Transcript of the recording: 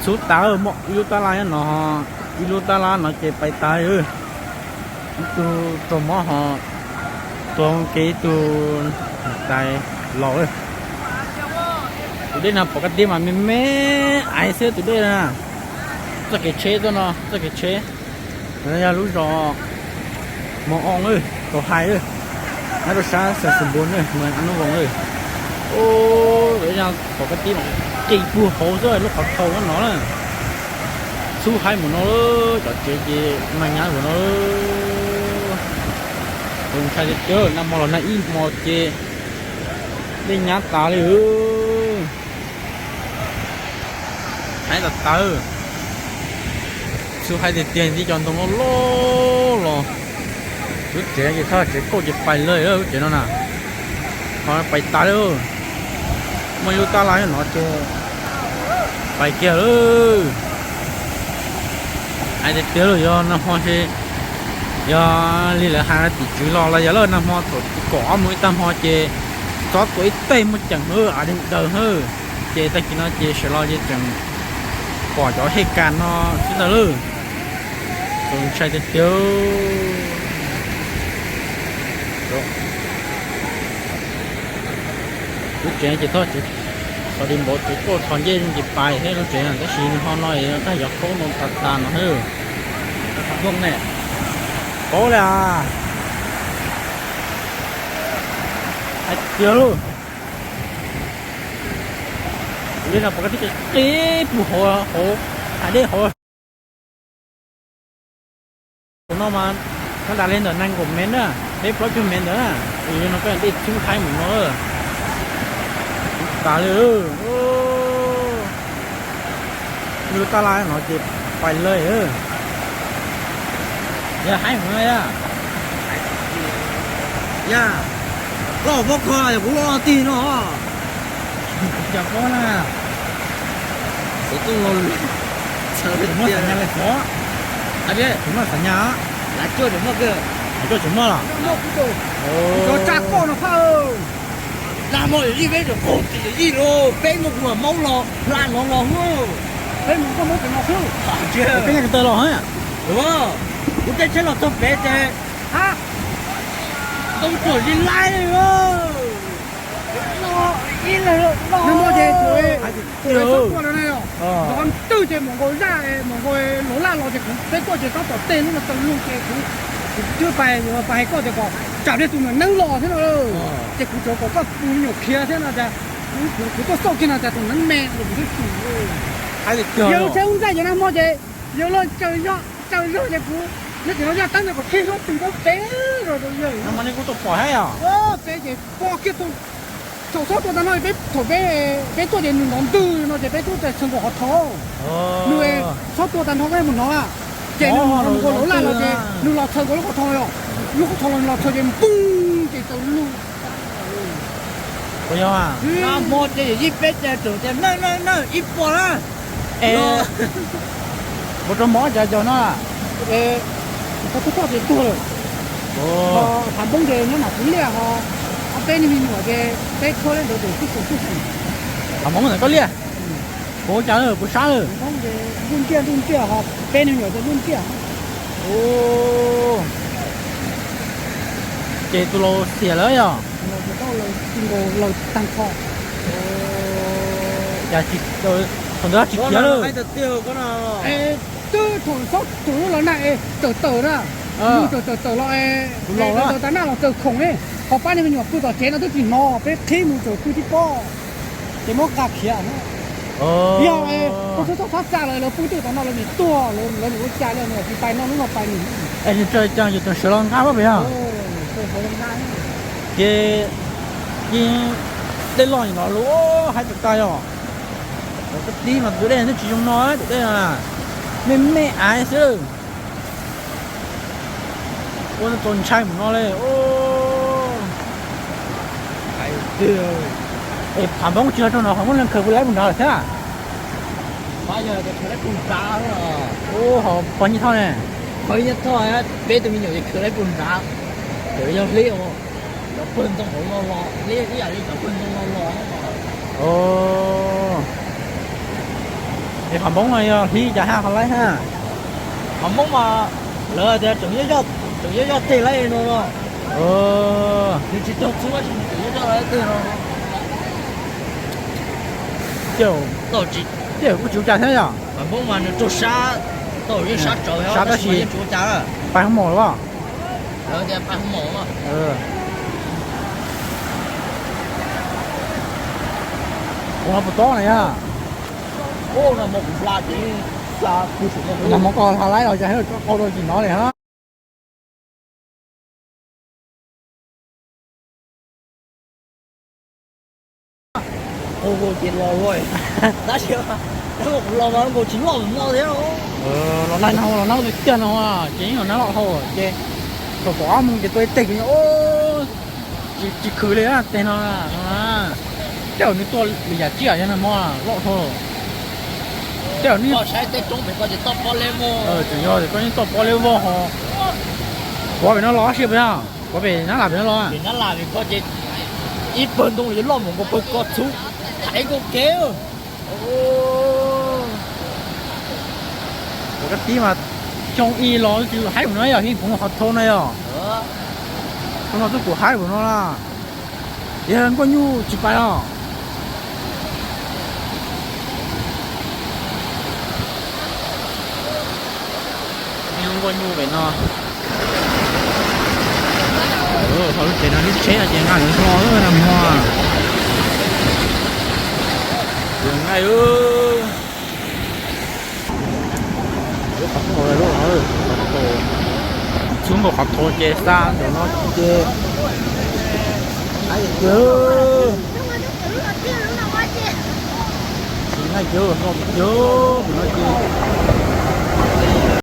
Tub tas, muaj ib lub tab laj nyob no, ib lub tab laj no ces pais tas. Ib tug raug mob ho tuag kev ib tug tais laus lawm. Tus dej no pom kaj tib mas me me aiv xwb tus dej na. Txoj kev tsheb tuaj no, txoj kev tsheb no yog lub zos Mos Oo, Tau Hais, nyob rau sab Xeev Xwm Npus, Mos Nub Voos. Ub, pom kaj tib mas kev puag hauv xwb lub qhov thau no na. Txhub haib mus no, cov tsev ces mag nyab mus no. Tus ntshai tiag tiag, nag hmo los nag ib hmo ces dej nyab tas li. Haib tas tas. Txhub haib tiag tiag, ntxib cov ntoo loj loj los. Lub tsev ces thaj tsev kauj ces pais lawm lub tsev no na. Ho pais tas li. Muaj ib lub tab laj no ces pais kiag lawm. Haib tiag tiag lawm, yog nag hmo ces yog li lawv hais tim tswv los los yog lawm, nag hmo thaum kaum ob moos ib tag hmo ces txob tua ib teg muaj ceem hwb, av deeg daws hwb. Ces tag kis no ces sawv los ces tseem pom cov hej kas no xwb ntag lawm. Tus ntshai tiag tiag. Lub tsev ces thaj tsev xov di npaum tsev kauj txhos ncej zoo ces pais thiab lub tsev, tab sis nag hmo no tag yov qaub no tas tas no hwb. Paub li as. Hais tiag lauj. Tus dej no pom kaj tib qis pug hauv, hauv hav dej hauv. Tus no mas nyob tas li ntawm nees nkaum mev na, peb plaub caug mev ntawd na. Tus no koj dej txhub haib mus no. Txhub tas li. Ib lub tab laj no ces pais lawm. Yog haib mus no yog. Yog, koj pob kho yog kuv loj loj tig no. Cov pob na. Xov tooj los, txawm muaj xav nyas li xov. Kuv muaj xav nyas. Lav cuaj tseem muaj, lav cuaj tseem muaj los. Cov tsa koj no phaj. Lag mo yij peb tseem qaug tim yij los, peb muaj kuv mam maub los hla no los. Peb mus koj maub pem no xwb. Peb nyob ko taw los. Kuv tej tsheb los txog pem ces, ha, tau tsuam zis laij. Nag hmo ces kuv, kuv txhob tuaj no na, yog twg ces mus nkaus zaj, mus nkaus luv laj los ces kuv peb tuaj ces tab tom tej lub no taw lug ces kuv, kuv twb pais, pais hais koj tias kom tsam pliag tus me neeb los thiab no, ces kuv tsuas kom koj tus me nyuam khiav thiab no ces kuv tuaj xauj kiag no ces tus neeb me los kuv twb xum. Yawg lub tsheb ub nqaij ces nag hmo ces yawg los tsaws zog, tsaws zog ces kuv nyob tim no zaj teeb no kom khib hlob tws rau peb zog rau yawg. Peb ces pog kiag tau. Thaum txhob tua tag no peb, thaum peb, peb tuaj ces nws ntov ntwg no ces peb twb txhaws nkaus qhov thau. Nws txhob tua tag nrho koj mus hnov, ces nws mus nkaus luv laj los ces nws los txhaws nkaus lub qhov thau, lub qhov thau los nws los txhaws ces poog ces tsaws lug. Nag hmo ces yawm yij peb ces tseem tias nawj nawj nawj ib puas na. Es ua rau mov cas cov no. Tau tuaj txog ces tuag lawm. Thav Npoob ces nyob nram Kuv Liaj ho, ob peb niag me nyuam ces peb khawb leb ntawd ces tib tug tib si. Thav Npoob ntawm Koj Liaj. Puas ua cas lawm, puas sab lawm? Ntuj Ntiaj, Ntuj Ntiaj ho, peb niag me nyuam ces Ntuj Ntiaj. Ces tus laus xiam lawm yog? Tus laus tsis tau, laus tsis nkaus, laus tag nrho. Cas tsis, thaum ntawd tsis khiav lawm. Twb thaum xob thaum lub los nag es tawm tawm na, nws tawm tawm tawm los es, tus laus tawm tawm tas nag los txawm khoom ne, ho pab niag me nyuam pw tom tsev no twb tsis hnov, peb qhib mus txawm pw tib pob, ces muab nqa khiav. Yog es koj txhob txhob txhob xa lawv, lawv pw twb tom no lawv nim tuag, lawv nim ua cas li, nws tsis pais no lub no pais nws. Es nws tseem cas yuav tseem sawv los nqa pab pem yog? Ces yeej dej loj no lub haib tas tas yog. Cov koj tib mas tus dej twb tsis zoo no, tus dej no me me aiv xwb. Ua txaus ntshai mus no li. Es Phav Npoob tsis yog rau no, Phav Npoob leej khaws puas laib puas nrad lawm thiab? Ho pog Nyiaj Thoj ne? Peb tus me nyuam ces khaws laib puas nrad, tseem yog hleb, cov pawg ntoo hauv no los, hleb ib yam li cov pawg ntoo no los. Es qhov Hmoob no yog hib cas hab qhov laib hab? Qhov Hmoob mas lawv tias tseem yog, tseem yog yoj teg laib no no. Nws tsis tau txhub, tseem yog yoj laib teg no. Tej zaum kuj tsis ua cas thiab yog? Qhov Hmoob mas nws raug sab, tau yeej sab tsawv, sab tab sis yeej tsis ua cas. Pais hoob mos lawm as. Lawv tias pais hoob mos. Ua no puas tob na yog? Nag hmo koj hla laib los cas hab, koj qau rau tim no li hab. Tab sis kuv los mas nkaus tsis loj no thiab. Los nag no los nag tiag tiag no ces yeej los nag loj dhau ces thaum kaum ob moos ces tua ib teg kuv tsis khwv li teg no. Tej zaum nws tuaj lwm yam tsiaj yog nag hmo loj dhau. Tej zaum neb saib tej roob pem ko ces toj pob leb vog. Tseem yog koj yeej toj pob leb vog ho. Kuv pem no los si pem no, kuv pem nab lam pem no los. Ib pawg ntoo los yuav loj mus nkaus pawg ko txhub, thaiv nkaus kev. Kuv kab tib mas xyoo ib los tsis haib mus no yog, yeej phoov qhov thau no yog. Thau no twb kuv haib mus no na. Yog nkuaj nyuj tsis pais os. Nkuaj nyuj pem no. Ho lub tsev no lub tsheb no ces nqa lawv hlo nag hmo. Nqa lub qhov thau, txhub nkaus qhov thau ces xa ntawm no ces. Tsis nqa cawv hlo cawv ntawm no ces.